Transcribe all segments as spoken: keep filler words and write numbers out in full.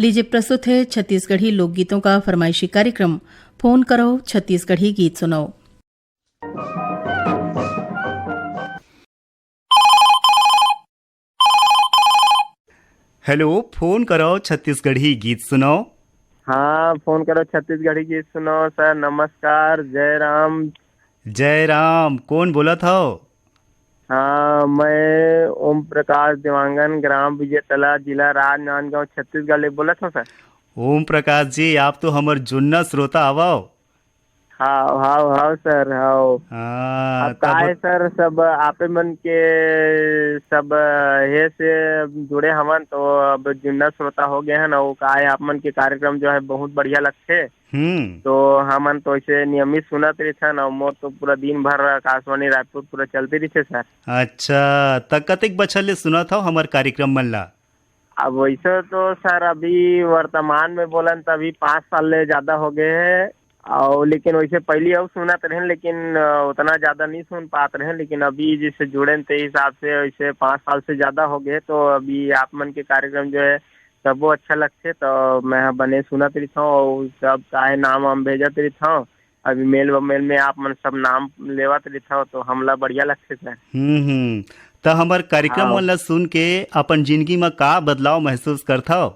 लीजिए, प्रस्तुत है छत्तीसगढ़ी लोकगीतों का फरमाइशी कार्यक्रम। फोन करो, छत्तीसगढ़ी गीत सुनाओ। हेलो, फोन करो, छत्तीसगढ़ी गीत सुनाओ। हाँ, फोन करो, छत्तीसगढ़ी गीत सुनाओ। सर, नमस्कार, जय राम। जय राम, कौन बोलत हव? हाँ, मैं ओम प्रकाश देवांगन, ग्राम विजयतला, जिला राजनांदगांव, छत्तीसगढ़ ले बोलत हव सर। ओम प्रकाश जी, आप तो हमर जुन्ना श्रोता हवव। हाव, हाव, हाव सर, हाव। हाँ, अब का तब है सर, सब आपे मन के सब हे से जुड़े हवन, तो अब जुन्ना श्रोता हो गए हन, अउ का है, आप मन के कार्यक्रम जो है बहुत बढ़िया लगथे। हम्म। तो हमन तो ऐसे नियमित सुनत रहिथन, अउ मोर तो पूरा दिन भर आकाशवाणी रायपुर पूरा चलते रहिथे सर। अच्छा, त कतेक बछर ले सुनत हव हमर कार्यक्रम मन ला? अब वैसे तो सर अभी वर्तमान में बोलन त अभी पाँच साल ले ज्यादा हो गए है, और लेकिन वैसे पहले और सुनत रहेन, लेकिन अ, उतना ज्यादा नहीं सुन पात रहेन, लेकिन अभी जैसे जुड़ेन ते हिसाब से वैसे पाँच साल से ज्यादा हो गए, तो अभी आप मन के कार्यक्रम जो है सबो अच्छा लगथे, तो मैं ह बने सुनत रहिथव और सब काहे नाम वाम भेजत रहिथव, अभी मेल व मेल में आप मन सब नाम लेवत रहिथव, तो हमला बढ़िया लगथे सर। हम्म, हम्म। त हमर कार्यक्रम हाँ। मन ला सुन के अपन जिंदगी म का बदलाव महसूस करथव?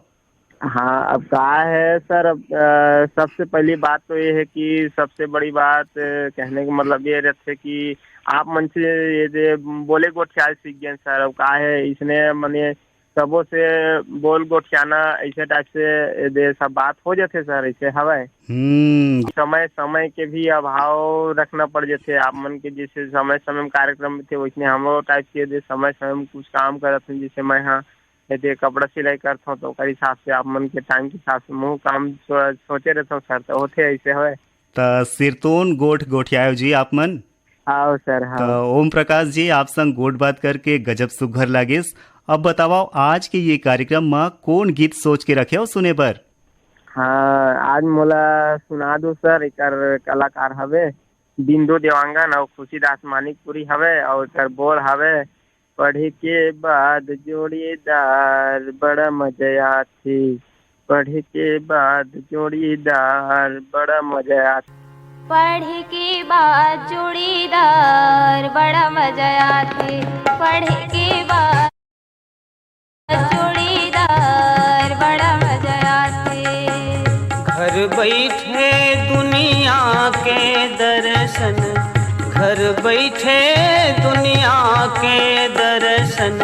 हाँ, अब का है सर, अब, अ, सबसे पहली बात तो ये है कि सबसे बड़ी बात, अ, कहने का मतलब ये रहते कि आप मन से ये जे बोले गोठियाल सीख गए सर। अब का है, इसने मने सबो से बोल गोठियाना ऐसे टाइप से ये दे सब बात हो जाते सर, ऐसे हवय। हम्म। समय, समय के भी अभाव रखना पड़ जाते। आप मन के जैसे समय समय में कार्यक्रम थे, वैसने हमरो टाइप के दे समय समय में कुछ काम करत हैं। जैसे मैं हाँ, यदि कपड़ा सिलाई करत हूँ, तो ओकर हिसाब से आप मन के टाइम के हिसाब से मुँह काम सो-, सोचे रहता हूँ सर, तो होते ऐसे होए। त सिरतोन गोठ गोठियायो जी आप मन? हाँ सर, हाँ। त ओम प्रकाश जी, आप संग गोठ बात करके गजब सुघर लागिस। अब बताओ, आज के ये कार्यक्रम म कौन गीत सोच के रखे हो सुने बर? हाँ, आज मोला सुना दो सर, एकर कलाकार हवे बिंदु देवांगन और खुशीदास मानिकपुरी हवे और एकर बोल हवे, पढ़े के बाद जोड़ीदार बड़ा मजा आथे, पढ़े के बाद जोड़ीदार बड़ा मजा आथे। पढ़े के बाद जोड़ीदार बड़ा मजा आथे, पढ़े के बाद जोड़ीदार बड़ा मजा आथे। घर बैठे दुनिया के दर्शन, घर बैठे दुनिया के दर्शन,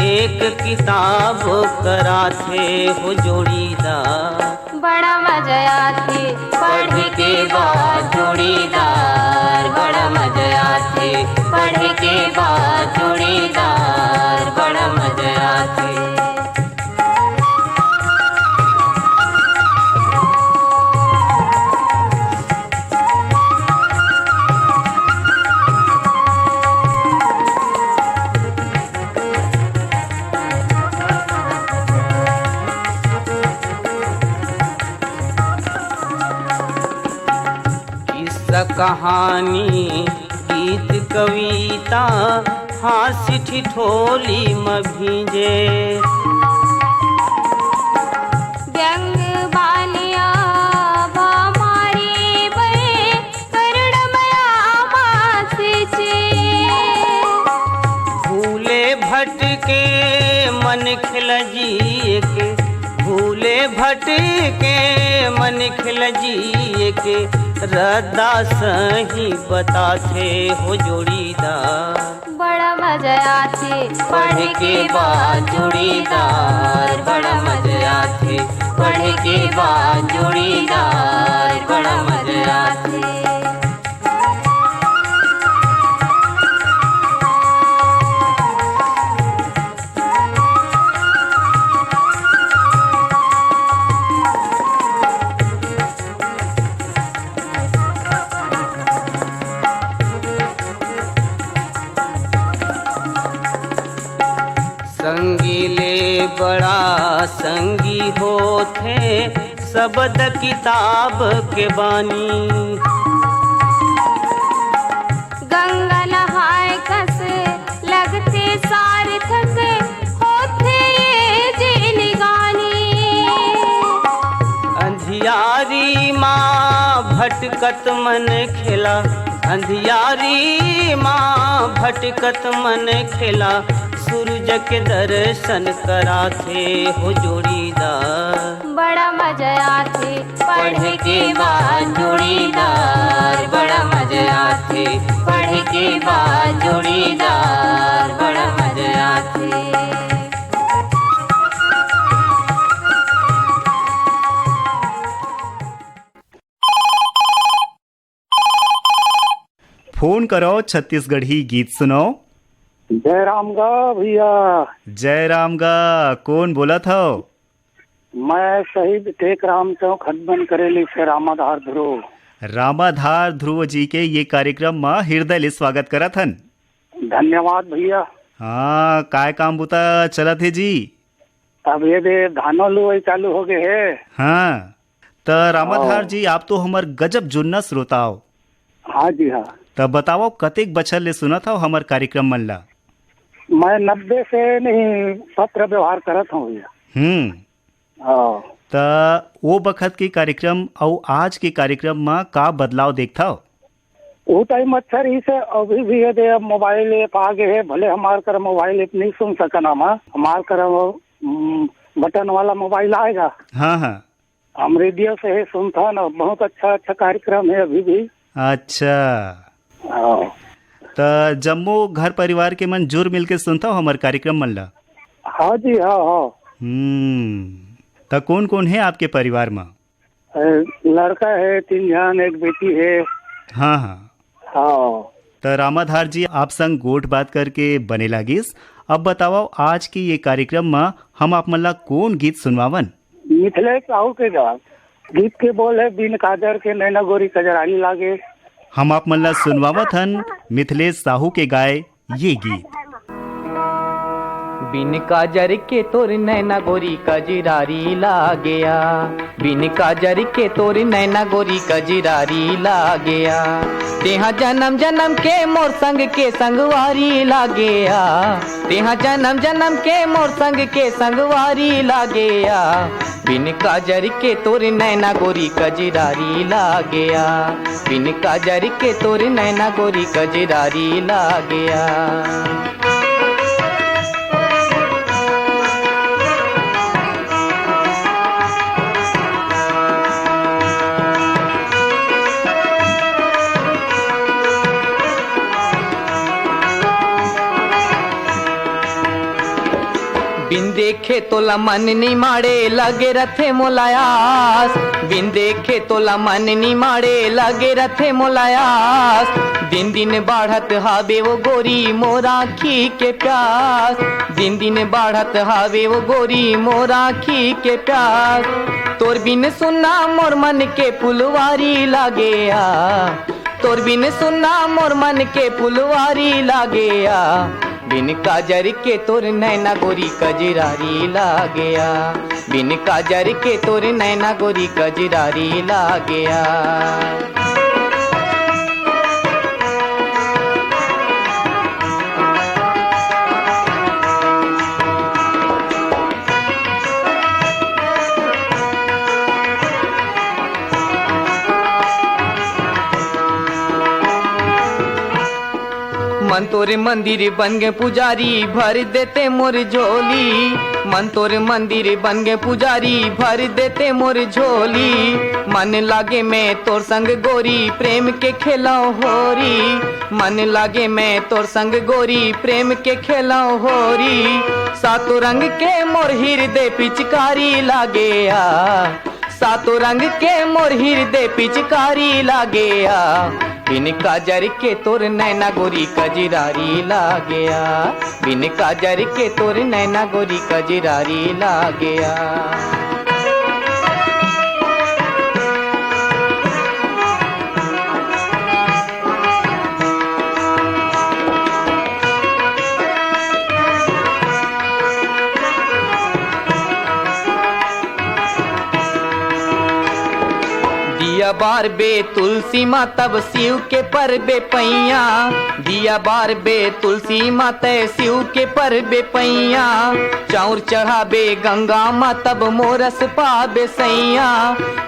एक किताब कराथे हो जोड़ीदार। बड़ा मजा आथे पढ़ के बाद जोड़ीदार, बड़ा मजा आथे पढ़ के बाद जोड़ीदार, बड़ा मजा आथे। किस्सा कहानी, गीत कविता, हाँसी ठिठोली म भींजे। व्यंग बानिया भा मारे बे करुणमया मासिचे। भूले भटके मन खिलजिए के, भूले भटके मन खिलजिए के, रद्दा सही बताथे हो जोड़ीदार। बड़ा मजा आथे पढ़ के बाद जोड़ीदार, बड़ा मजा आथे पढ़ के बाद जोड़ीदार, बड़ा मजा आथे। संगी ले बड़ा संगी होथे, शब्द किताब के बानी। गंगा नहाए कस लगथे सार्थक होथे ये जिनगानी। यारी माँ भटकत मन खेला, अंधियारी माँ भटकत मन खेला, सूरज के दर्शन कराथे हो जोड़ीदार। बड़ा मजा आथे पढ़े के बाद जोड़ीदार, बड़ा मजा आथे पढ़े के बाद जोड़ीदार, बड़ा मजा आथे। फोन करो, छत्तीसगढ़ी गीत सुनो। जय राम गा भैया। जय राम गा, कौन बोलत हव? मैं शहीद टेक राम चौक हदबन करेली से रामाधार ध्रुव। रामाधार ध्रुव जी के ये कार्यक्रम म हृदय ले स्वागत करत हन। धन्यवाद भैया। हाँ, काय काम बुता चलत हे जी? अब ये दे धानो लुवई चालू हो गए हे। हाँ, त रामाधार हाँ। जी, आप तो हमर गजब जुन्ना श्रोता हो। हाँ जी, हाँ। त बताओ, कतेक बछर ले सुनत हव हमर कार्यक्रम मन ला? मैं नब्बे से नहीं पत्र व्यवहार करत हूँ भैया। हम्म। हाँ। त वो बखत के कार्यक्रम अउ आज के कार्यक्रम म का बदलाव देखथव? वो टाइम अच्छा रही से, अभी भी ये दे अब मोबाइल ऐप आ गए है, भले हमार कर मोबाइल ऐप नहीं सुन सकन हम, हमार कर वो, हम्म, बटन वाला मोबाइल आएगा। हाँ, हाँ। हम रेडियो से ही सुनथन, बहुत अच्छा अच्छा कार्यक्रम है अभी भी। अच्छा। हाँ। त जम्मो घर परिवार के मन जुर मिल के सुनथव हमर कार्यक्रम मन ला? हाँ जी, हाँ, हाँ। हम्म। त कौन कौन है आपके परिवार में? अ, लड़का है तीन जन, एक बेटी है। हाँ, हाँ। हाँ। त रामाधार जी, आप संग गोठ बात करके बने लागिस। अब बताओ, आज के ये कार्यक्रम में हम आप मन ला कौन गीत सुनवावन? मिथिलेश साहू के गाय। गीत के बोल है, "बिन काजर के नैना गोरी कजरारी लागे।" हम आप मन ला सुनवावत हन मिथिलेश साहू के गाय ये गीत। बिन काजर के तोर नैना गोरी कजरारी लागेया, बिन काजर के तोर नैना गोरी कजरारी लागेया। तेहा जन्म जन्म के मोर संग के संगवारी लागेया, तेहा जन्म जन्म के मोर संग के संगवारी लागेया। बिन काजर के तोर नैना गोरी कजरारी लागेया, बिन काजर के तोर नैना गोरी कजरारी लागेया। बिन देखे तोला मन निमाड़े लगे रथे मोला आस, बिन देखे तोला मन निमाड़े लगे रथे मोला आस। दिन दिन बाढ़त हावे वो गोरी मोर आँखी के प्यास, दिन दिन बाढ़त हावे वो गोरी मोर आँखी के प्यास। तोर बिन सुन्ना मोर मन के फुलवारी लागे आ, तोर बिन सुन्ना मोर मन के फुलवारी लागे आ। बिन काजर के तोर नैना गोरी कजरारी लागे आ, बिन काजर के तोर नैना गोरी कजरारी लागे आ। मन तोरे मंदिर बन गए पुजारी, भर देते मोर झोली। मन तोरे मंदिर बन गए पुजारी, भर देते मोर झोली। मन लागे मैं तोर संग गोरी, प्रेम के खेलाओ होरी। मन लागे मैं तोर संग गोरी, प्रेम के खेलाओ होरी। सातों रंग के मोर हृदय पिचकारी लागे आ, सातों रंग के मोर हृदय पिचकारी लागे आ। बिन काजर के तोर नैना गोरी कजरारी लागे आ, बिन काजर के तोर नैना गोरी कजरारी लागे आ। दिया बारबे तुलसी मा तब शिव के परबे पैया, दिया बारबे तुलसी मा तै शिव के परबे पैया। चाउर चढ़ाबे गंगा मा तब मोरस पाबे सैया,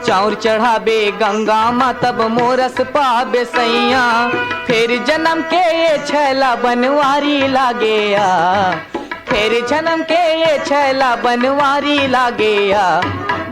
चाउर चढ़ाबे गंगा मा तब मोरस पाबे सैया। फेर जन्म के ये छैला बनवारी लागे आ, फेर जन्म के ये छैला बनवारी लागे आ।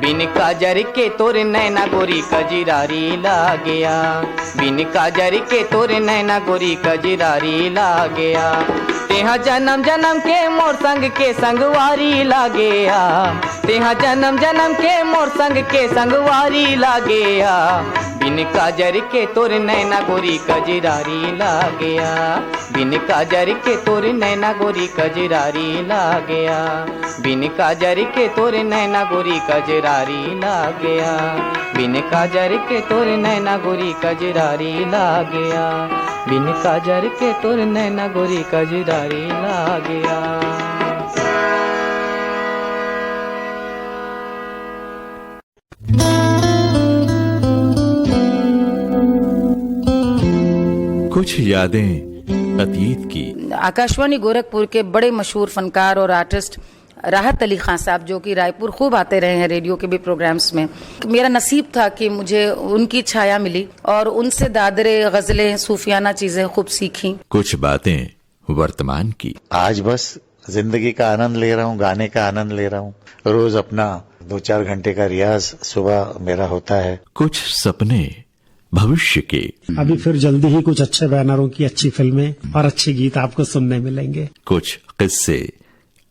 बिन काजर के तोर नैना गोरी कजरारी लागे आ, बिन काजर के तोर नैना गोरी कजरारी लागे आ। तेहा जन्म जन्म के मोर संग के संगवारी लागे आ, तेहा जन्म जन्म के मोर संग के संगवारी लागे आ। बिन काजर के तोर नैना गोरी कजरारी लागे आ, बिन काजर के तोर नैना गोरी कजरारी लागे आ, बिन काजर के तोर नैना गोरी कजरारी लागे आ, बिन काजर के तोर नैना गोरी कजरारी लागे आ, बिन काजर के तोर नैना गोरी कजरारी लागे आ। कुछ यादें अतीत की। आकाशवाणी गोरखपुर के बड़े मशहूर फनकार और आर्टिस्ट राहत अली खान साहब, जो कि रायपुर खूब आते रहे हैं रेडियो के भी प्रोग्राम्स में, मेरा नसीब था कि मुझे उनकी छाया मिली और उनसे दादरे, गजलें, सूफियाना चीजें खूब सीखी। कुछ बातें वर्तमान की। आज बस जिंदगी का आनंद ले रहा हूँ, गाने का आनंद ले रहा हूँ। रोज अपना दो चार घंटे का रियाज सुबह मेरा होता है। कुछ सपने भविष्य के। अभी फिर जल्दी ही कुछ अच्छे बैनरों की अच्छी फिल्में और अच्छे गीत आपको सुनने मिलेंगे। कुछ किस्से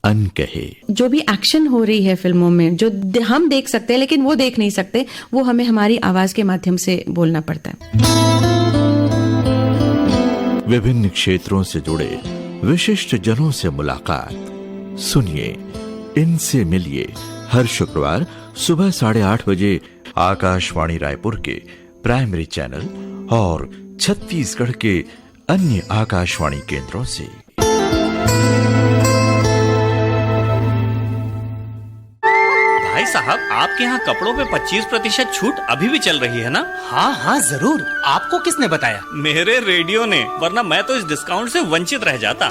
अनकहे। जो भी एक्शन हो रही है फिल्मों में, जो द-, हम देख सकते हैं लेकिन वो देख नहीं सकते, वो हमें हमारी आवाज के माध्यम से बोलना पड़ता है। विभिन्न क्षेत्रों से जुड़े विशिष्ट जनों से मुलाकात। सुनिए, इनसे मिलिए हर शुक्रवार सुबह साढ़े आठ बजे आकाशवाणी रायपुर के प्राइमरी चैनल और छत्तीसगढ़ के अन्य आकाशवाणी केंद्रों से। भाई साहब, आपके यहाँ कपड़ों पे पच्चीस प्रतिशत छूट अभी भी चल रही है ना? हाँ हाँ, जरूर। आपको किसने बताया? मेरे रेडियो ने, वरना मैं तो इस डिस्काउंट से वंचित रह जाता।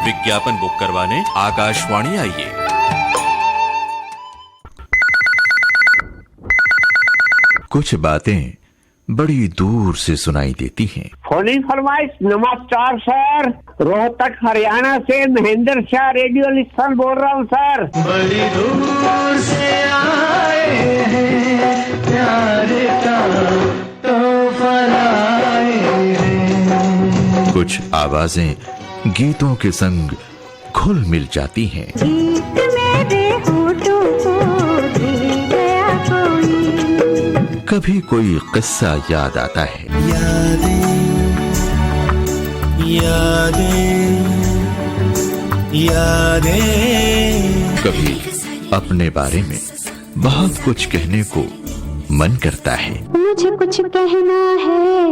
विज्ञापन बुक करवाने आकाशवाणी आइए। कुछ बातें बड़ी दूर से सुनाई देती हैं। फोन इन फरमाइश। नमस्कार सर, रोहतक हरियाणा से महेंद्र शाह रेडियो लिस्टनर बोल रहा हूँ सर। बड़ी दूर से आए हैं, प्यार का तोहफा लाए हैं। कुछ आवाजें गीतों के संग घुल मिल जाती हैं। गीत मेरे होठों को दे गया कोई। कभी कोई किस्सा याद आता है। यादें, यादें, यादें। कभी अपने बारे में बहुत कुछ कहने को मन करता है। मुझे कुछ कहना है।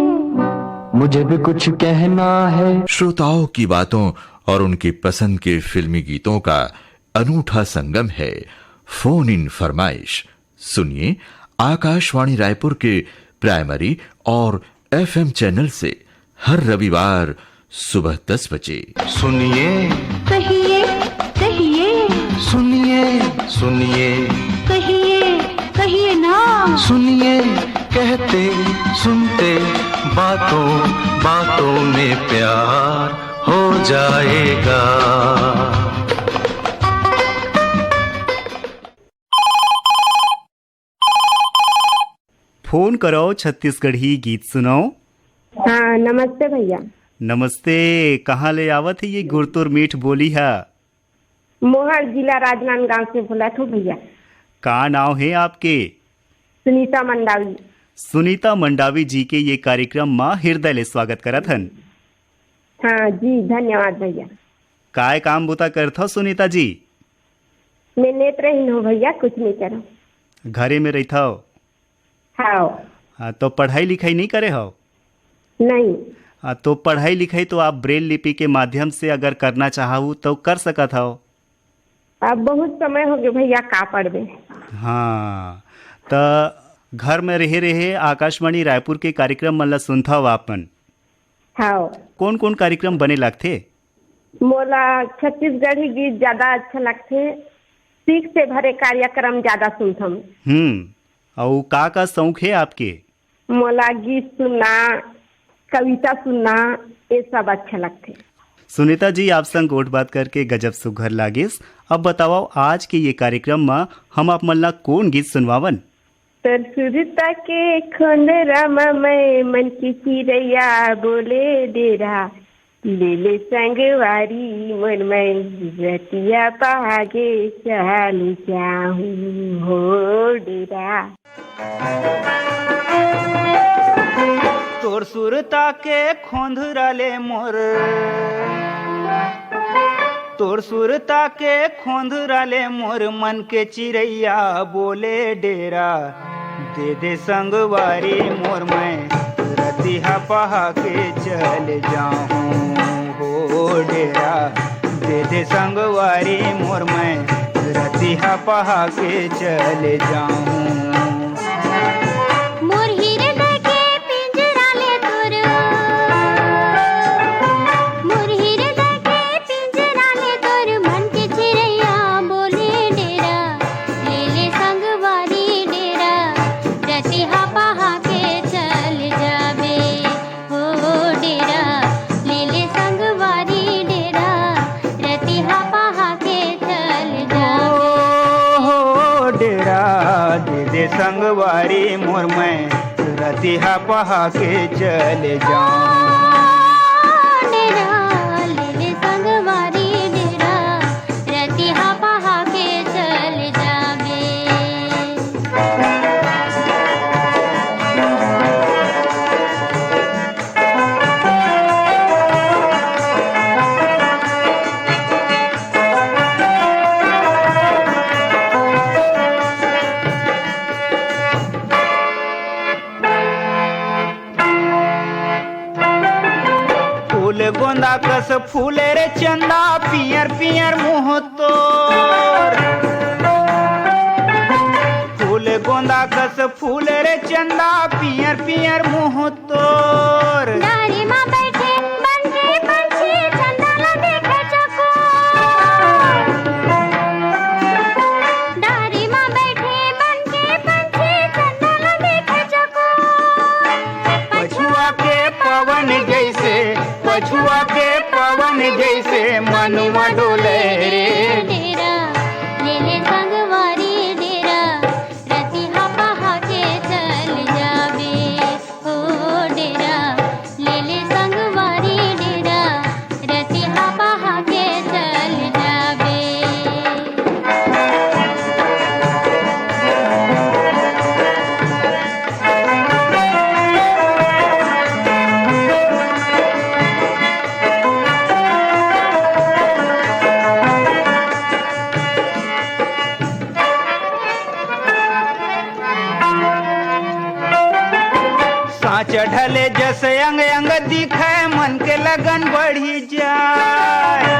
मुझे भी कुछ कहना है। श्रोताओं की बातों और उनकी पसंद के फिल्मी गीतों का अनूठा संगम है फोन इन फरमाइश। सुनिए आकाशवाणी रायपुर के प्राइमरी और एफएम चैनल से हर रविवार सुबह दस बजे। सुनिए, कहिए, कहिए। सुनिए, सुनिए। कहिए, कहिए ना। सुनिए, कहते सुनते बातों बातों में प्यार हो जाएगा। फोन करो, छत्तीसगढ़ी गीत सुनो। हाँ, नमस्ते भैया। नमस्ते, कहाँ ले आवत है ये गुरतुर मीठ बोली है? मोहर, जिला राजनांदगांव से बोलत हूँ भैया। का नाव है आपके? सुनीता मंडावी। सुनीता मंडावी जी के ये कार्यक्रम मा हृदय ले स्वागत करत हन। हाँ जी, धन्यवाद भैया। काय काम बुता करथव सुनीता जी? मैं नेत्रहीन हूँ भैया, कुछ नहीं करो। घरे में रहिथव? हाँ। हाँ, तो पढ़ाई लिखाई नहीं करे हव? नहीं। हाँ, तो पढ़ाई लिखाई तो आप ब्रेल लिपि के माध्यम से अगर करना चाहू तो कर सकत हव। अब बहुत समय हो गया भैया, का पढ़बे। हाँ, त घर में रहे रहे आकाशवाणी रायपुर के कार्यक्रम मन ला सुनथव आप मन? हाँ। कौन कौन कार्यक्रम बने लगथे? मोला छत्तीसगढ़ी गीत ज्यादा अच्छा लगथे। सीख से भरे कार्यक्रम ज्यादा सुनथम। हम्म। अउ का का शौक हे आपके? मोला गीत सुनना, कविता सुनना, ये सब अच्छा लगथे। सुनीता जी, आप संग गोठ बात करके गजब सुघर लागिस। अब बताओ, आज के ये कार्यक्रम म हम आप मन ला कौन गीत सुनवावन? तोर सुरता के खोंदरा म मैं मन की चिड़ैया बोले डेरा, ले ले संगवारी मोर मैं रतिया पहागे चल जाहूँ हो डेरा। तोर सुरता के खोंधरा ले मोर, तोर सुरता के खोंधरा ले मोर मन के चिरैया बोले डेरा, दे दे संगवारी मोर मैं रतिहा पहा के चल जाहूँ हो डेरा, दे दे संगवारी मोर मैं रतिहा पहा के चल जाहूँ। मोर हृदय के पिंजरा ले तोर, मोर हृदय के पिंजरा ले तोर मन के चिरैया बोले डेरा, ले ले संगवारी डेरा, रतिहा पहा के चल जाबे। हो डेरा, ले ले संगवारी डेरा, रतिहा पहा के चल जाबे। हो डेरा, दे दे संगवारी मोर मैं, रतिहा पहा के चल जाऊं। डेरा, ले ले संगवारी डेरा, रतिहा पहा के चल जाबे। फूल गोंदा कस फूले रे चंदा, पियर पियर मुँह तोर। फूल गोंदा कस फूले रे चंदा, पियर पियर मुँह तोर। डारी मा बैठे बन के पंछी, चंदा ला देखे चकोर। डारी मा बैठे बन के पंछी, चंदा ला देखे चकोर। पछुआ के पवन जैसे, पछुआ के पवन जैसे मनुआ डोले रे। डेरा, ले ले संगवारी डेरा, रतिहा पहा के चल जाबे। ओ डेरा, ले ले संगवारी डेरा, रतिहा पहा के चल जाबे। साँच ढले जस अंग अंग दिखे, मन के लगन बढ़ी जाए।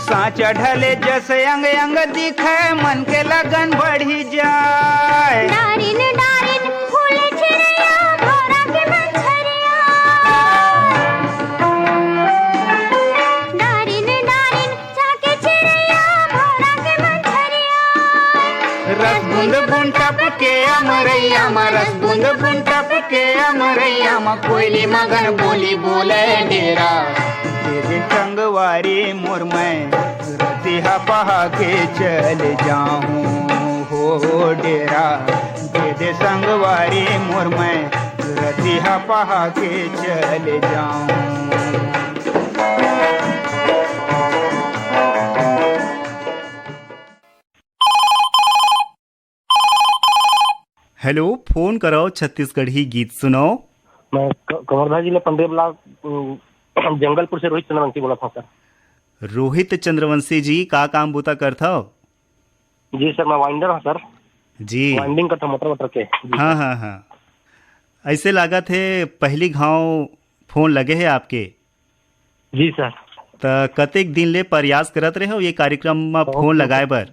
साँच ढले जस अंग अंग दिखे, मन के लगन बढ़ी जाए। डारिन डारिन फूल चिड़ैया, भौरा के मंझरिया। डारिन डारिन झाँके चिड़ैया, भौरा के मंझरिया। रस बूंद बूंद टपके अमरैया मा, रस बूंद बूंद टपके अमरैया मा, कोयली मगन बोली बोले डेरा। दे दे संगवारी मोर मैं, रतिहा पहा के चल जाहूँ हो डेरा। दे दे संगवारी मोर मैं, रतिहा पहा के चल जाहूँ। हेलो, फोन कराओ, छत्तीसगढ़ी गीत सुनाओ। मैं क-, कवर्धा जिले पंडे ब्लॉक, उम, जंगलपुर से रोहित चंद्रवंशी बोलत हँव सर। रोहित चंद्रवंशी जी, का काम बूता करथव? जी सर, मैं वाइंडर हँव सर। जी। वाइंडिंग करथँव मोटर वोटर के। जी हाँ, सर। हाँ, हाँ। ऐसे लागत हे पहली घाव फोन लगे हे आपके। जी सर। त कतेक दिन ले प्रयास करत रहे हो ये कार्यक्रम में बहुत फोन दिन लगाए से। बर?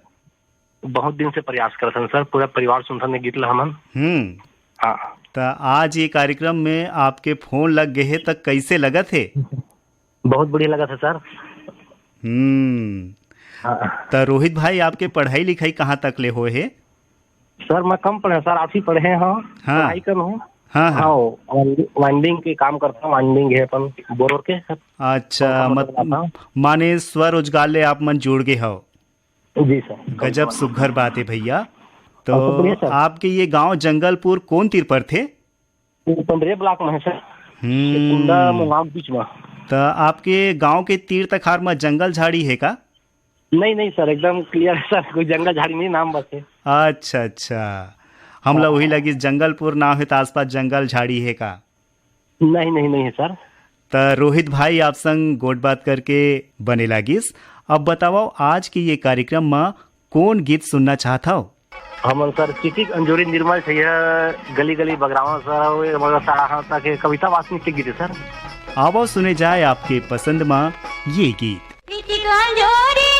बहुत दिन से प्रयास करथन सर, पूरा परिवार सुनथन ये गीत ला हमन। हम्म। हाँ। त आज ये कार्यक्रम में आपके फोन लग गए हे, त कैसे लगत हे? बहुत बढ़िया लगत हे सर। हम्म। हाँ। त रोहित भाई, आपके पढ़ाई लिखाई कहाँ तक ले होए हे? सर, मैं कम पढ़े सर, आप ही पढ़े हो, हाँ। पढ़ाई कर हूँ। हाँ, हाँ। हाँ, वाइंडिंग के काम करता हूँ, वाइंडिंग है अपन बोर के सर। अच्छा, कम मत, कम करता हूँ। माने स्वरोजगार ले आप मन जुड़ गए हो। जी सर। गजब सुघर बात है भैया। तो बहुत बढ़िया सर। आपके ये गांव जंगलपुर कौन तीर पड़थे? ये पंडरिया ब्लॉक में है सर। हम्म। ये कुंडा मोहाग बीच में। तो आपके गांव के तीर तखार में जंगल झाड़ी है का? नहीं, नहीं सर, एकदम क्लियर है सर, कोई जंगल झाड़ी नहीं, नाम बस है। अच्छा, अच्छा। हमला हाँ। वही लगी, जंगलपुर नाम है तो आसपास जंगल झाड़ी है का? नहीं, नहीं, नहीं है सर। त रोहित भाई, आप संग गोठ बात करके बने लागिस। अब बताओ, आज के ये कार्यक्रम म कौन गीत सुनना चाहत हव? हमन सर चिटिक अंजोरी निर्मल छैया गली गली बगरावा सर, अउ ये मगर साड़ा हाथ तक के कविता वासनिक के गीत है सर। आवो सुने जाए आपके पसंद म ये गीत। पिटिक अंजोरी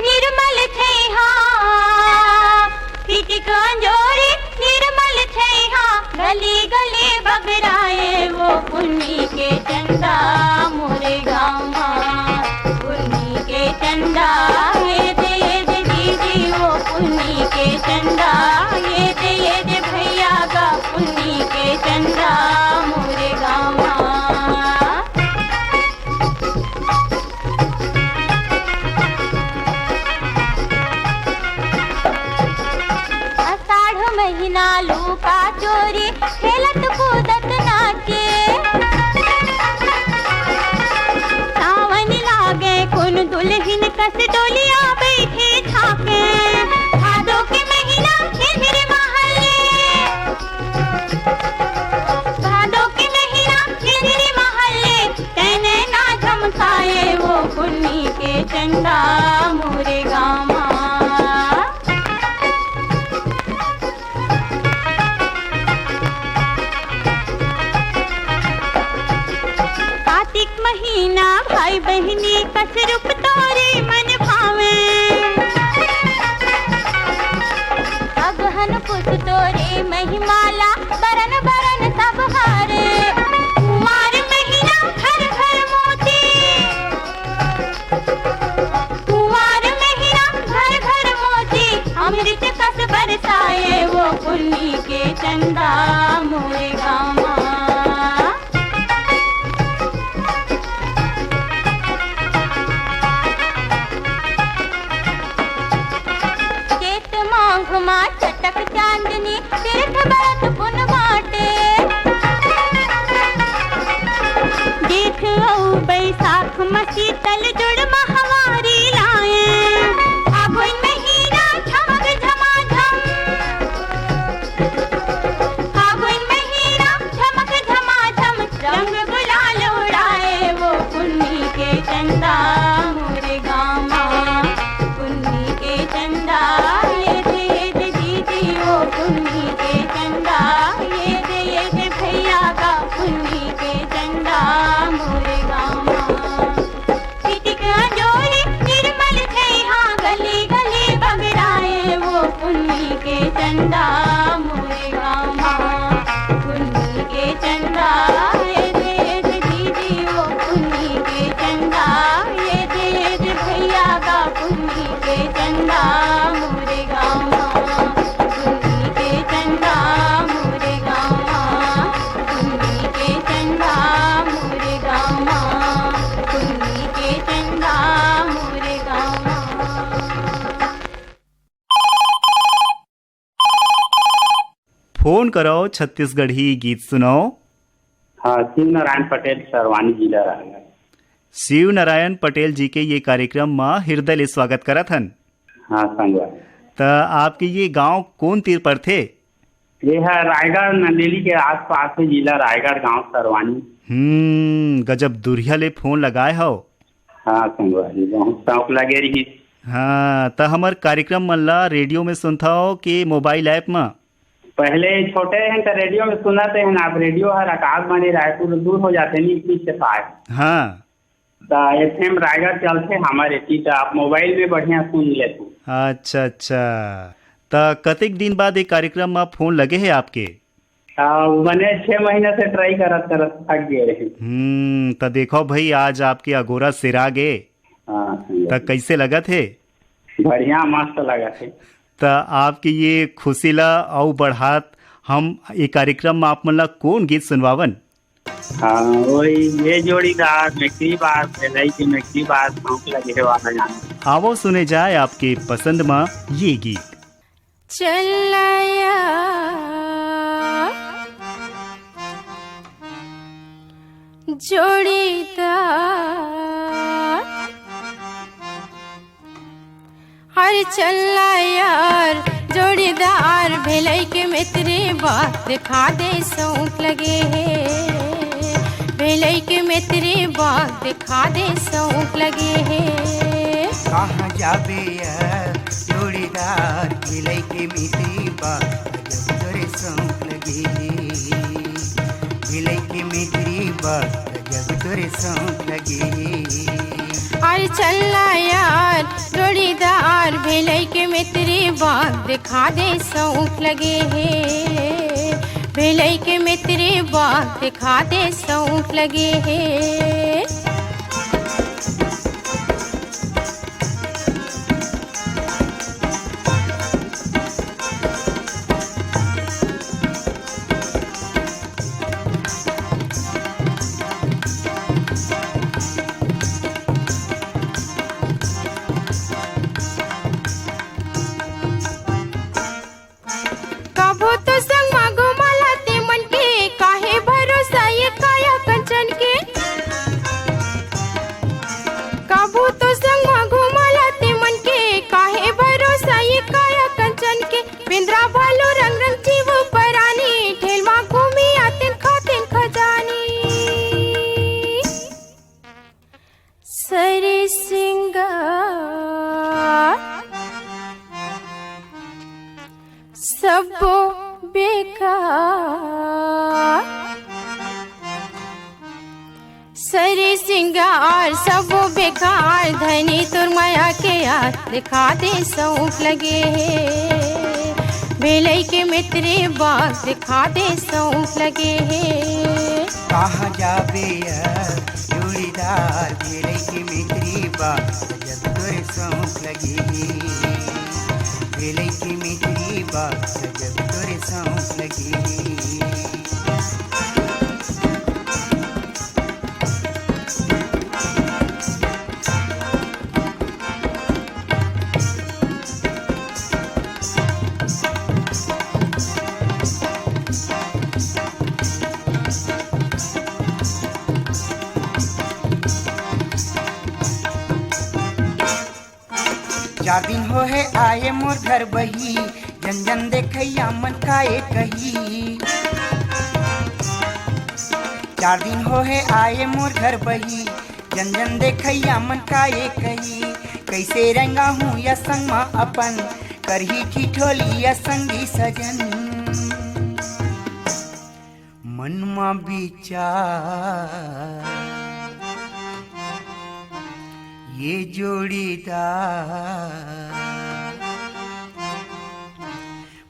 निर्मल छैहा, पिटिक अंजोरी निर्मल छैहा, गली गली बगराए वो पुन्नी के चंदा मोरे गाँव मा। पुन्नी के चंदा ये दे, ये दे दीदी वो पुन्नी के चंदा, ये दे, ये दे भैया का पुन्नी के चंदा मोरे गाँव मा। आषाढ़ महीना लूका चोरी खेलत कूदत नाचे। सावन लागे कुन दुल्हिन कस डोलिया बैठे झाके। भादो के महीना झिझरी महले, भादो के महीना झिझरी महले, तैने ना झमकाए वो पुन्नी के चंदा मोरे गामा। कार्तिक महीना भाई बहिनी कस रूप तोरे मन भावे। अगहन पुस तोरे महिमाला बरन बरन सब हारे। कुमार महीना घर घर मोती। कुंवार महीना घर घर मोती, अमृत कस बरसाए वो पुन्नी के चंदा मोरे गामा। चेत माघ मा चटक चांदनी, तीर्थ बरत पुन बाटे। जेठ अउ बैसाख म शीतल जुड़ म हवारी लाए। फागुन महीना झमक झमाझम, फागुन महीना झमक झमाझम, रंग गुलाल उड़ाए वो पुन्नी के चंदा मोरे गामा। पुन्नी के चंदा, ये दे, ये दे दीदी, ओ पुन्नी के चंदा, ये दे, ये दे भैया का पुन्नी के चंदा, मोरे गामा। पिटिक अंजोरी निर्मल छैहा, गली गली बगराए, वो पुन्नी के चंदा, मोरे गामा। पुन्नी के चंदा, ये दे, ये दे दीदी, ओ पुन्नी के चंदा, ये दे, ये दे भैया का पुन्नी के चंदा, मोरे गामा। पुन्नी के चंदा, मोरे गामा। पुन्नी के चंदा, मोरे गामा। पुन्नी के चंदा, मोरे गामा। फोन करो, छत्तीसगढ़ी गीत सुनो। हाँ, शिव नारायण पटेल, सरवानी जिला रायगढ़। शिव नारायण पटेल जी के ये कार्यक्रम मा हृदय ले स्वागत करत हन। हाँ, संगवारी। त आपके ये गांव कौन तीर पड़थे? ये है रायगढ़ नंदेली के आसपास है, जिला रायगढ़, गांव सरवानी। हम्म, गजब दुरिहा ले फोन लगाए हव। हाँ, संगवारी, बहुत शौक लगे रही। हाँ, त हमर कार्यक्रम मन ला रेडियो में सुनथव के मोबाइल ऐप मा? पहले छोटे हैं तो रेडियो में सुनते हैं, आप रेडियो हर आकाशवाणी रायपुर दूर हो जाते नहीं, इतनी से पाए। हाँ। त एफएम रायगढ़ चलथे हमर एती, त आप मोबाइल में बढ़िया सुन लेथव। अच्छा, अच्छा। त कतेक दिन बाद ये कार्यक्रम म फोन लगे हे आपके? आ, बने छह महीना से ट्राई करत करत थक गए रहे। हम्म, त देखो भाई, आज आपके अगोरा सिरा गे। हाँ, सही त बात। कैसे लगत हे? बढ़िया, मस्त लगत हे। त आपके ये खुशी ला अउ बढ़ात हम ये कार्यक्रम में आप मन ला कौन गीत सुनवावन? हाँ, वही, ये जोड़ीदार, मेकरी बात, भेलई के मेकरी बात, भूख लगे हे वाला गाना। आवो सुने जाए आपके पसंद मा ये गीत। चलया जोड़ीदार, हर चलया यार जोड़ीदार, भेलई के मित्री बात दिखा दे, शौक लगे हे। भेलई के मित्री बात दिखा दे, शौक लगे हे। कहाँ जाबे यार जोड़ीदार, भेलई के मित्री बात, गजब तोरे शौक लगे हे। भेलई के मित्री बात, गजब तोरे शौक लगे हे। अरे चलना यार जोड़ीदार, भेलई के मित्री बात दिखा दे, शौक लगे हे। भेलई के मित्री बात दिखा दे, शौक लगे हे। कभू तो संग मा घुमाला ते मन के, काहे भरोसा ये काया कंचन के। कभू तो संग मा घुमाला ते मन के, काहे भरोसा ये काया कंचन के। बेंदरा भालू रंग रंग जीव परानी, ठेल मा घूमी आतेन खातेन खजानी। सरी सिंगार सबो बेकार, सरी सिंगार सबो बेकार, धनी तोर माया के यार दिखा दे, शौक लगे हे। भेलई के मित्री बात दिखा दे, शौक लगे हे। कहाँ जाबे यार जोड़ीदार, भेलई के मित्री बात, गजब तोरे शौक लगे हे। भेलई के मित्री बात, गजब तोरे शौक लगे हे। चार दिन हो हे आए मोर घर बही, जन जन देखैया मन काए कही। चार दिन हो हे आए मोर घर बही, जन जन देखैया मन काए कही। कैसे रंगा हूँ या संग मा अपन, करही ठिठोली या संगी सजन। मन मा विचार ये जोड़ीदार,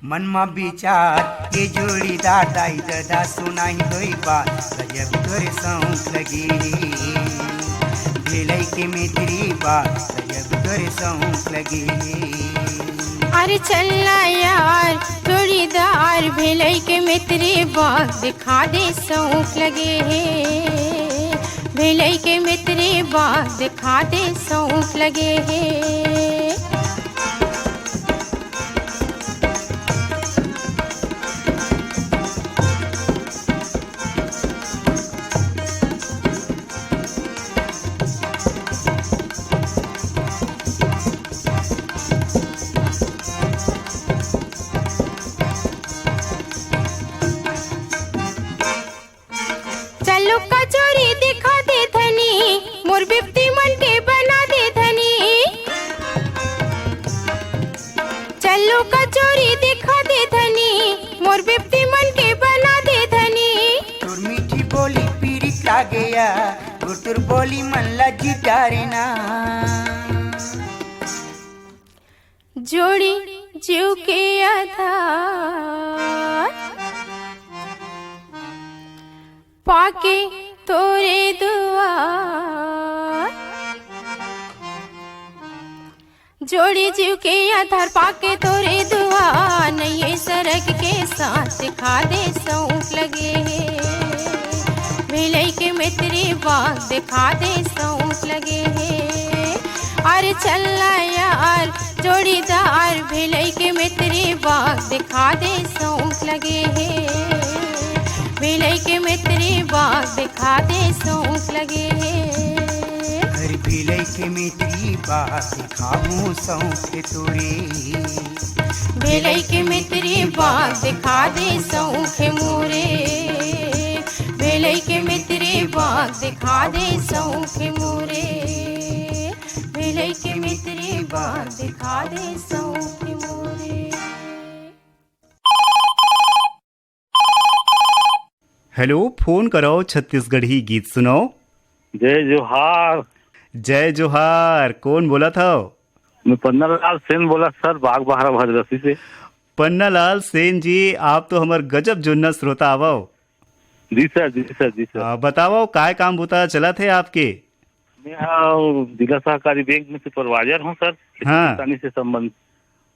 मन मा विचार ये जोड़ीदार, दाई ददा सुनाई दोई बात, गजब तोरे शौक लगे। भेलई के मित्री बात, गजब तोरे शौक लगे। अरे चलना यार जोड़ीदार, भेलई के मित्री बात दिखा दे, शौक लगे हे। भेलई के मित्री बात दिखा दे, शौक लगे हे। चलो कचोरी दिखा दे धनी, मोर बिपती मन के बना दे धनी। चलो कचोरी दिखा दे धनी, मोर बिपती मन के बना दे धनी। तोर मीठी बोली पीरित लागे या, तोर बोली मन ला जितारे ना। जोड़ी जीव के आधार पाके तोरे दुआर। जोड़ी जीव के आधार पाके तोरे दुआर। नइये सरग के साथ दिखा दे सौंफ लगे हे। भिलई के मितरी बाग दिखा दे सौंफ लगे हे। अरे चल ना यार जोड़ीदार, भिलई के मितरी बाग दिखा दे सौंफ लगे हे। भिलई के मितरी बाग दिखा दे सौंफ लगे हे। अरे भिलई के मितरी बाग दिखाहूँ सौंफ तोरे। भिलई के मितरी बाग दिखा दे सौंफ मोरे। भिलई के मितरी बाग दिखा दे सौंफ मोरे। भिलई के मितरी बाग दिखा दे सौंफ मोरे। हेलो, फोन करव, छत्तीसगढ़ी गीत सुनव। जय जोहार। जय जोहार, कोन बोलत हव? मैं पन्नालाल सेन बोलत सर, बागबाहरा भद्रसी से। पन्नालाल सेन जी, आप तो हमर गजब जुन्ना श्रोता आवव। जी सर, जी सर, जी सर। आ, बतावव, काय काम बूता चलत हे आपके? मैं, आ, जिला सहकारी बैंक में सुपरवाइजर हूँ सर, खेती हाँ। किसानी से संबंध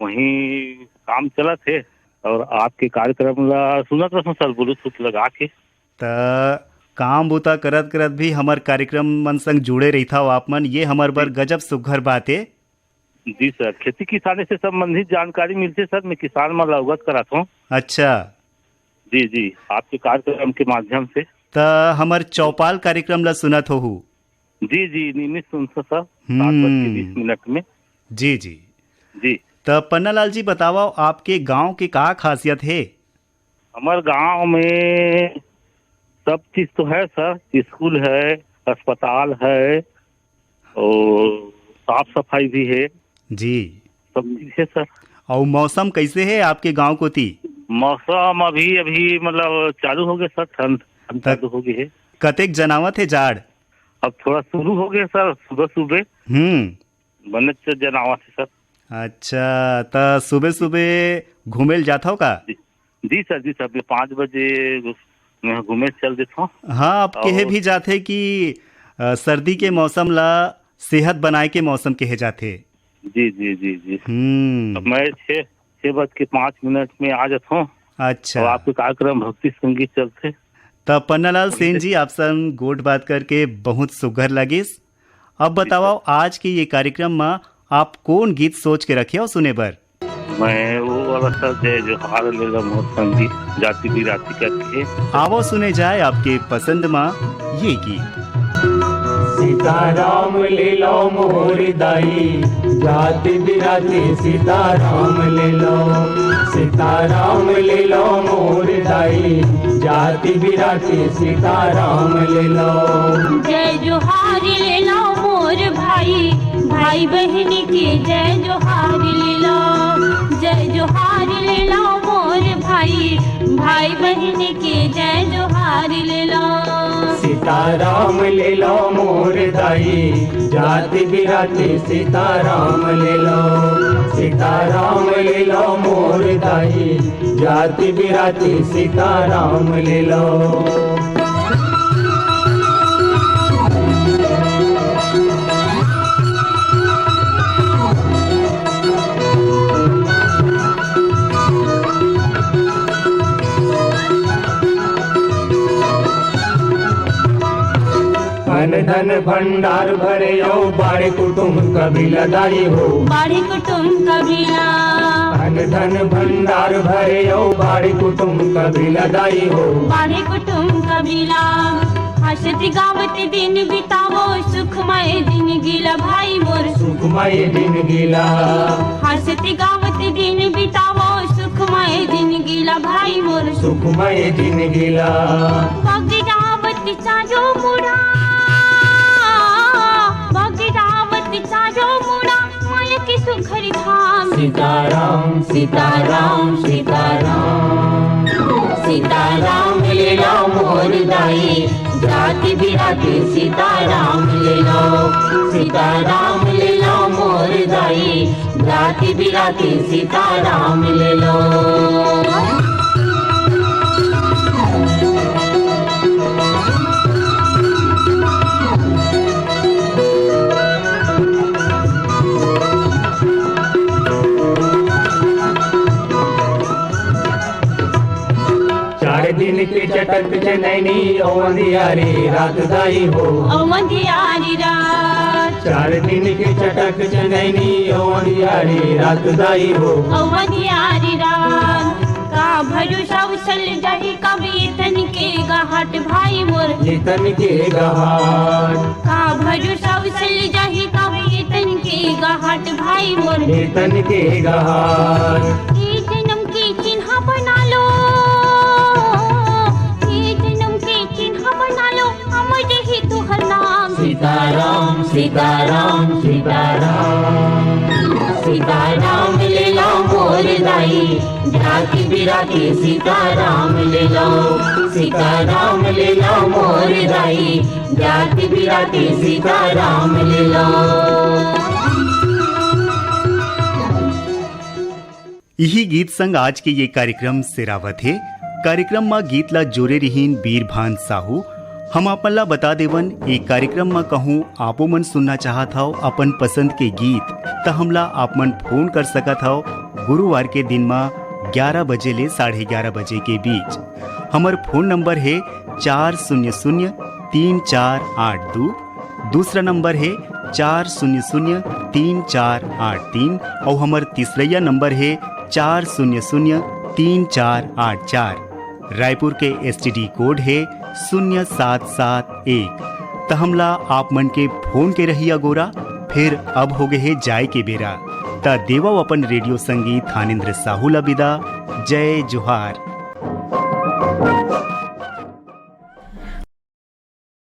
वही काम चलत हे और आपके कार्यक्रम ला सुनत रहूँ सर, ब्लूटूथ लगा के। त काम बूता करत करत भी हमर कार्यक्रम मन संग जुड़े रहिथव आप मन, ये हमर बर जी। गजब सुघर बात हे। जी सर, खेती किसानी से संबंधित जानकारी मिलथे सर, मैं किसान मन ला अवगत कराथों। अच्छा। जी जी, आपके कार्यक्रम के माध्यम से। त हमर चौपाल कार्यक्रम ला सुनत होहू? जी जी, नियमित सुनथों सर, सात बज के हम्म। बीस मिनट में। जी जी। जी। त पन्नालाल जी बतावव, आपके गांव के का खासियत हे? हमर गांव में सब चीज तो है सर, स्कूल है, अस्पताल है और साफ सफाई भी है। जी। सब चीज है सर। अउ मौसम कैसे है आपके गांव कोती? मौसम अभी, अभी मतलब चालू हो गया सर, ठंड, ठंड त चालू हो गई है। कतेक जनावत है जाड़? अब थोड़ा शुरू हो गया सर, सुबह सुबह। हम्म। बने से जनावत है सर। अच्छा, त सुबह सुबह घूमे ल जाथव का? जी, जी सर, जी सर, मैं पाँच बजे मैं घूमे चल देथों। हाँ, अब कहे और भी जाथे कि, अ, सर्दी के मौसम ला सेहत बनाए के मौसम कहे जाथे। जी, जी, जी, जी। हम्म। अब मैं छः, छः बज के पाँच मिनट में आ जाथों। अच्छा। और आपके कार्यक्रम भक्ति संगीत चलथे। त पन्नालाल सेन जी, आप संग गोठ बात करके बहुत सुघर लगिस। अब बतावव, आज के ये कार्यक्रम म आप कोन गीत सोच के रखे हव सुने बर? मैं वो वाला सर, जय जोहार ले लो मोर संगी, जाति बिराती करके। आवव सुने जाए आपके पसंद म ये गीत। सीताराम ले लो मोर दाई, जाति बिराती सीताराम ले लो। सीताराम ले लो मोर दाई, जाति बिराती सीताराम ले लो। जय जोहार ले लो मोर भाई, भाई बहन के जय जोहार ले लो। जय जोहार ले लो मोर भाई, भाई बहन के जय जोहार ले लो। सीताराम ले लो मोर दाई, जाति बिराती सीताराम ले लो। सीताराम ले लो मोर दाई, जाति बिराती सीताराम ले लो। अन धन भंडार भरे अउ बाढ़े कुटुम कबीला दाई हो। बाढ़े कुटुम कबीला। अन धन भंडार भरे अउ बाढ़े कुटुम कबीला दाई हो। बाढ़े कुटुम कबीला। हंसत गावत दिन बितावो सुखमय दिन गिला भाई मोर। सुखमय दिन गिला। हंसत गावत दिन बितावो सुखमय दिन गिला भाई मोर। सुखमय दिन गिला। बगरावत चारो मुड़ा, बगरावत चारो मुड़ा, माया के सुघर धाम। सीताराम, सीताराम, सीताराम। सीताराम ले लो मोर दाई, जाति बिराती सीताराम ले लो। सीताराम ले लो मोर दाई, जाति बिराती सीताराम ले लो। चार दिन के चटक चनैनी ओ अंधियारी रात दाई हो। ओ अंधियारी रात। चार दिन के चटक चनैनी ओ अंधियारी रात दाई हो। ओ अंधियारी रात। का भरोसा उछल जाही कभी तन के गहट भाई मोर। ये तन के गहट। का भरोसा उछल जाही कभी तन के गहट भाई मोर। ये तन के गहट। ए जन्म के चिन्हा बना लो, ए जन्म के चिन्हा बना लो, अमर रही तुहर नाम। सीताराम, सीताराम, सीताराम। सीताराम ले लो मोर दाई, जाति बिराती सीताराम ले लो। सीताराम ले लो मोर दाई, जाति बिराती सीताराम ले लो। इही गीत संग आज के ये कार्यक्रम सिरावत हे। कार्यक्रम म गीत ला जोरे रिहीन बीरभान साहू। हम आपन ला बता देवन, ए कार्यक्रम म कहूँ आपो मन सुनना चाहत हव अपन पसंद के गीत, त हमला आप मन फोन कर सकत हव गुरुवार के दिन म ग्यारह बजे ले साढ़े ग्यारह बजे के बीच। हमर फोन नंबर हे चार शून्य शून्य तीन चार आठ दू, दूसरा नंबर हे चार शून्य शून्य तीन चार आठ तीन, अउ हमर तीसरइया नंबर हे चार शून्य शून्य तीन चार आठ चार। रायपुर के एसटीडी कोड हे शून्य सात सात एक। त हमला आप मन के फोन के रही अगोरा, फेर अब हो गे हे जाय के बेरा। त देवव अपन रेडियो संगी थानेंद्र साहू ला बिदा। जय जोहार।